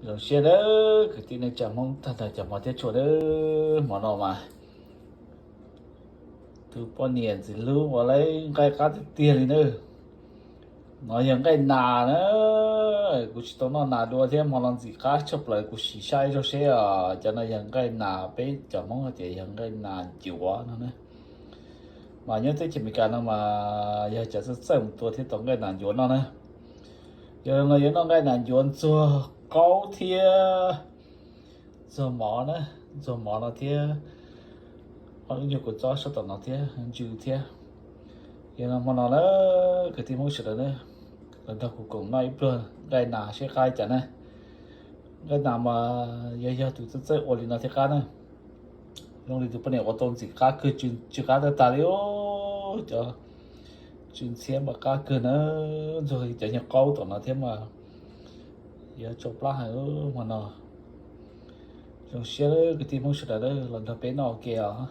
Zoo siab nawb kwv tij neej tsa Hmoob tag nrho cov hmov thiab tshua nawb. Hmo no mas tus poj niam ntxim hlub ua lawv nqaij qab tiag tiag li nawb. No yog nqaij nas na. Kuv tsis tau noj nas dua thiab, hmo no ntxim qab tshaj plaws, kuv sim saib zoo seb os. Cov no yog nqaij nas, peb cov Hmoob hais tias yog nqaij nas ncuav no na. Mas nyob teb chaws Amelikas no mas yog cov txawj txawj mus tua thiab tau nqaij nas ncuav noj na. Yog no yuav noj nqaij nas ncuav ntxuag qaub thiab ntxuag mov na, ntxuag mov no thiab, ob lub nyuag kua txob sab tom no thiab ntsw thiab. Yog no hmo no na kwv tij Hmoob sawv daws na, los nrog kuv koom noj ib pluag nqaij nas seb qab li cas na. Nqaij nas mas yog yog tus txawj txawj ua li no thiaj qab na. Zoo li tus poj niam ua tau ntxim qab kawg, tsw qab tag tas li os. Cov tsw ntxhiab mas qab kawg na, ntxuag cov nyuag qaub tom no thiab mas yuav tsau plab heev hmo no. Zoo siab kwv tij Hmoob sawv daws los nrog peb noj ua ke os.